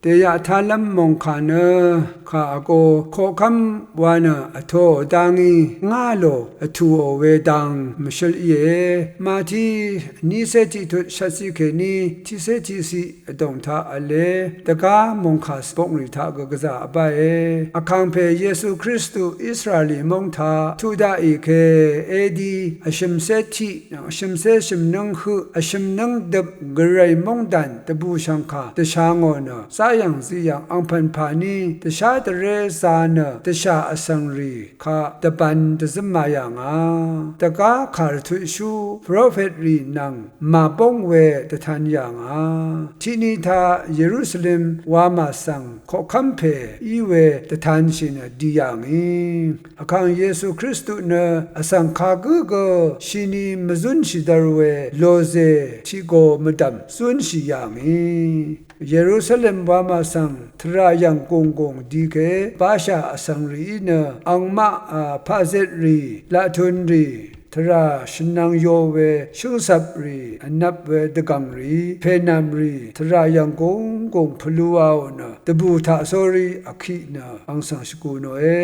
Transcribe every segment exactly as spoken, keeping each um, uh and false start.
Dèyaq talv́m mòngkà nø kà vgo koqkv́m wa nø vtoò dá ngí ngá lò vtùò we dang mvshǿl íe. Mati vnícé tiqtut shvtciq kèní tiqcé tiqciq vdòng taq v̄le. Dvgá mòngkà bokngrì taq gø gvzà vbáe. Vkàngpè Yesu Kristu Israeli móng taq tuq daqì ke edi vshø̀mcé tiq nvng vshø̀mcé shø̀mnǿng høq vshø̀mnǿng døp gvray móngdàn dvbùshv̀ngkà dvsha ngò nø záyv̀ng ziyv̀ng angpv̀n pàní dvshá dvré za nø dvshà vsvng rì kaq dvbān dvzǿma yà ngà. Dvgá kàrvtutshú profetrì nvng màbóng we dvtan yà ngà. Tiqni taq Yerusalem wamà svng koqkv́m pè í we dvtanshì nø di yà ngì. Vkàng Yesu Kristu nø vsvng kagǿ gø shini mvzúnshì dvr we lòzè tiqgo mvdv̀m zúnshì yà ngì. Yerusalem wamà svng tvrà yv̀ng gùnggùng di ke bashà vsvng rìí nø angmaq a paqzetrì laqtunrì tvrà shvnvng yo we shǿngcvprì vnvp we dvgv̀ngrì pènv̀mrì tvrà yv̀ng gùnggùng pvluaò nø dvbù taqsórí vkiq nø ang svng shvgù nòe.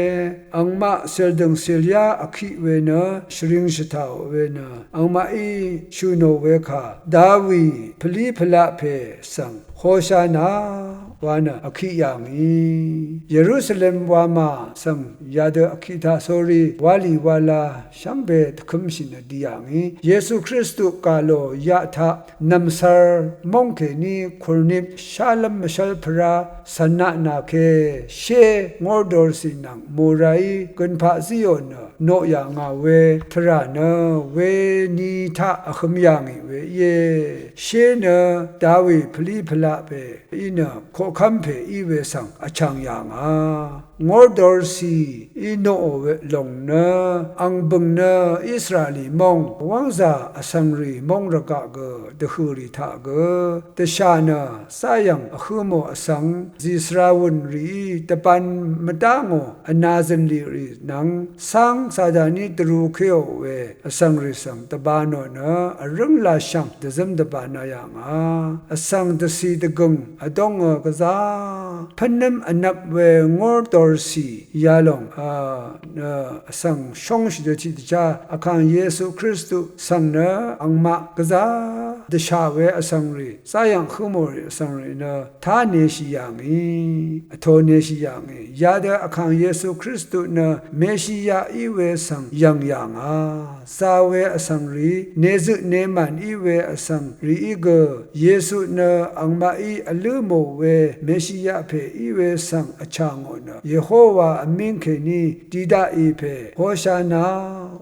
Angmaq cìldø̀ng cìlyá vkiq we nø shvring shvtàò we nø angmaqí shø̀ nò we kà Dawi pvlí pvlaq pè svng Hoshana wa nø vkiq yà ngì. Yerusalem wamà svng yadø vkiq taqsórí walì wala shvngbe dvkǿmshì nø di yà ngì. Yesu Kristu gà lò yaq taq nv̀msvr móng kèní kùrnip shálv́m mvshv́l pvrá cv̀naq nà ke shé ngórdorcì nvng mòraí gønpaq zíò nø noq yà ngà we tvrà nø we ni taq vhøm yà ngì we íe. Shé nø Dawi pvlí pvlaq pè í nø koqkv́m pè í we svng vchàng yà ngà. Ngórdorcì í noqò we lòng nø ang bø̀ng nø Israeli móng wv́ngzà vsvngrì móng rvgaq gø dvhø̀rì taq gø dvshà nø záyv̀ng vhø̄mò vsvng zìsvra wø̀n rìí dvbān mvdá ngò vnā zø̀nlì rì nvng cáng Sataní dvrū kéò we vsvng rì svng dvbānò nø vrǿng lashv̀ng dvzǿm dvbāna yà ngà. Vsvng dvcì dvgø̀ng vdóngø gvzá pv́nǿm vnvp we ngórdorcì yalòng a nø vsvng shóngshì dø tiqdvchá Vkàng Yesu Kristu svng nø angmaq gvzá dvshà we vsvng rì záyv̀ng hǿmò rì vsvng rì nø tá neshì yà ngì, vtō neshì yà ngì. Yadø Vkàng Yesu Kristu nø Meshiya í we svng yv̀ng yà ngà. Za we vsvng rì, nezøq nemàn í we vsvng rìí gø, Yesu nø angmaqí vlǿ mò we Meshiya pè í we svng vchà ngò nø, Yehowa vmíng kèní di daqì pè, Hoshana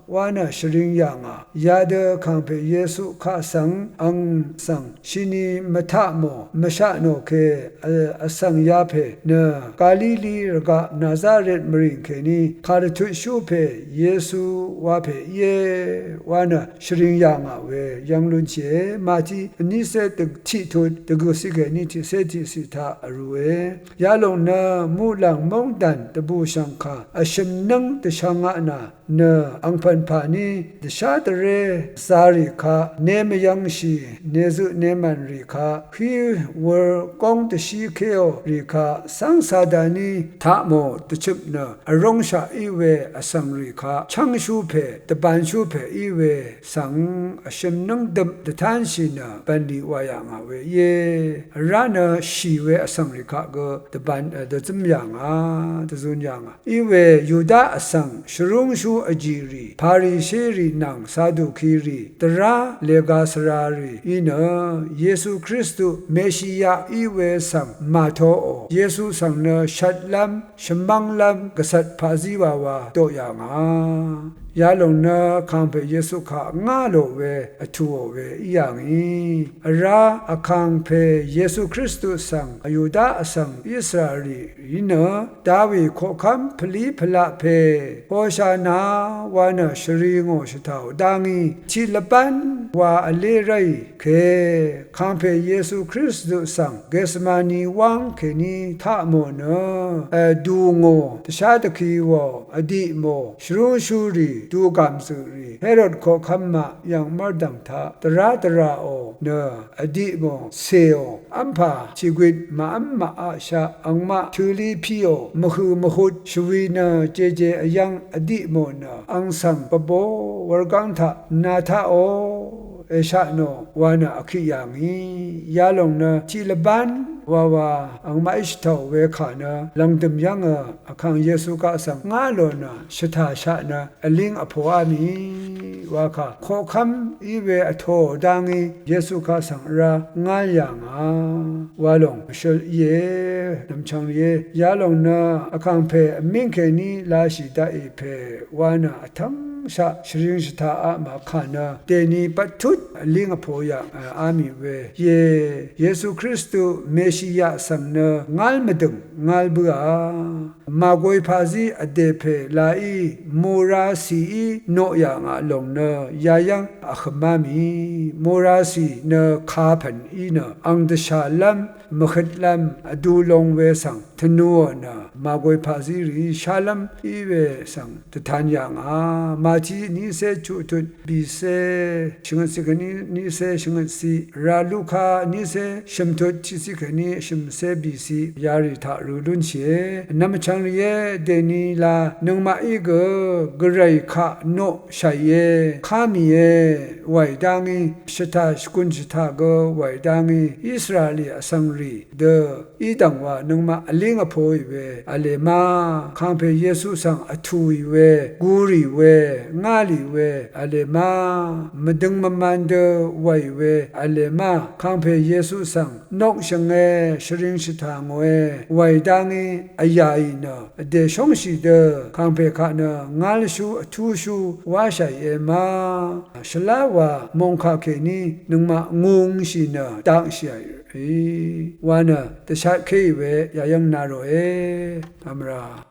wa nø shvring yà ngà. Yadø Vkàngpè Yesu kaq svng ang svng shini mvtaq mò mvshaq nò ke, vsvng yapè nø Galili rvgaq Nazaret mvrìng kèní kàrvtutshú pè Yesu wapè íe wa nø shvring yà ngà we yv́ng lúnshìe. Mati vnícé dvgø tiqtut dvgø ciq kèní tiqcé tiqciq taq vrūe. Yalòng nø muqlàng móngdàn dvbùshv̀ngkà vshø̀m nǿng dvshvngaq nà nø angpv̀n pàní dvshá dvré zarì kaq nemvyv̄ngshì, nezøq nemàn rì kaq hí wur góng dvshí kéò rì kaq cáng Sataní taq mò dvchøp nø vróngshaq í we vsvng rì kaq chv́ngshú pè dvbānshú pè í we svng vshø̀m nǿng døp dvtánshì nø bv̀nlì wà yà ngà we íe. Vrá nø shì we vsvng rì kaq gø dvbān dvzǿm yà ngà, dvzūn yà ngà. Iwe Yuda vsvng shvrúngshú vjìrì, Parisherì nvng Sadukirì, dvrá lega svrarì í nø Yesu Kristu Meshiya í we svng màtoò, Yesu svng nø shvtlv́m shvmv́nglv́m gvcvt paqzí wawa doqyà ngà. Yalòng nø Vkàngpè Yesu kaq ngá lò we vtùò we í yà ngì. Vrá Vkàngpè Yesu Kristu svng Yuda vsvng Israelrì í nø Dawi koqkv́m pvlí pvlaq pè Hoshana wa nø shvri ngò shvtàò dá ngí. Tiq lvbán wa vlé ráì ke Vkàngpè Yesu Kristu svng Getsemani wáng kèní taq mò nø, e, dù ngò dvshá dvki wò vdiq mò shvrúngshúrì dugàm zø̀rì Herod koqkv́m maq yv̀ng mv́rdv̀ng taq dvrá dvràò nø vdipmò cèò v́mpà tìgwit màv́m màaqshaq angmaq tø̄lí píò mvhø̀ mvhut shvwi nø jeje vyv́ng vdipmò nø ang svng bvbo wurgáng taq nà taqò èshaq nò wa nø vkiq yà ngì. Yalòng nø tiq lvbán wawa angmaqí shvtàò we kà nø lv̀ngdø̀m yv́ngø Vkàng Yesu kaq svng ngá lò nø shvtàshaq nø vlíng vpoá mì wa kà koqkv́m í we vtōò dá ngí Yesu kaq svng vrá ngál yà ngà wa lòng shøl íe, nv̀mchvng rìé. Yalòng nø Vkàngpè vmíng kèní lashì daqì pè wa nø vtv́ngshaq shvring shvtaq a màkà nø dèni bvttut vlíng vpo yà á mì we íe. Yesu Kristu Meshia svng nø ngál mvdø̀ng ngál bǿà. Màgoy paqzí vdè pè laí muracìí noq yà ngà lòng nø yayv́ng vhø̀má mì. Muracì nø kapv̀n í nø ang dvshàlv́m mvhøtlv́m vdu long we svng tvnuò nø màgoy paqzí rìí shálv́m í we svng dvtan yà ngà. Màti niqcé chuqtut bìcé shvngøtciq kèní niqcé shvngøtciq, vrá Luka niqcé shø̀mtut tiqciq kèní shø̀mcé bìciq yarì taq rø lúnshìe. Vnvm vchvng rìé, dèni la nøngmaqí gø Gvray kaq noqshàìe, ká mìe, wàì dá ngí, shvtà shvgùn shvtà gø wàì dá ngí, Israeli vsvng rì dø í dv̀ng wa nøngmaq vlíng vpoì we v̄le ma, Kàngpè Yesu svng vtùì we, gurì we, ngálì we v̄le ma, mvdøng mvman dø wàì we v̄le ma, Kàngpè Yesu svng nokshø̀nge, shvring shvtà ngòe, wàì dá ngí vyàì nø vdè shóngshì dø Kàngpè kaq nø ngálshú vtúshú wáshàìe ma, shvlá wa mòngkà kèní nøngmaq ngungshì nø dakshìàì wa nø dvshatkéì we yayv́ng na ròe. Vmra.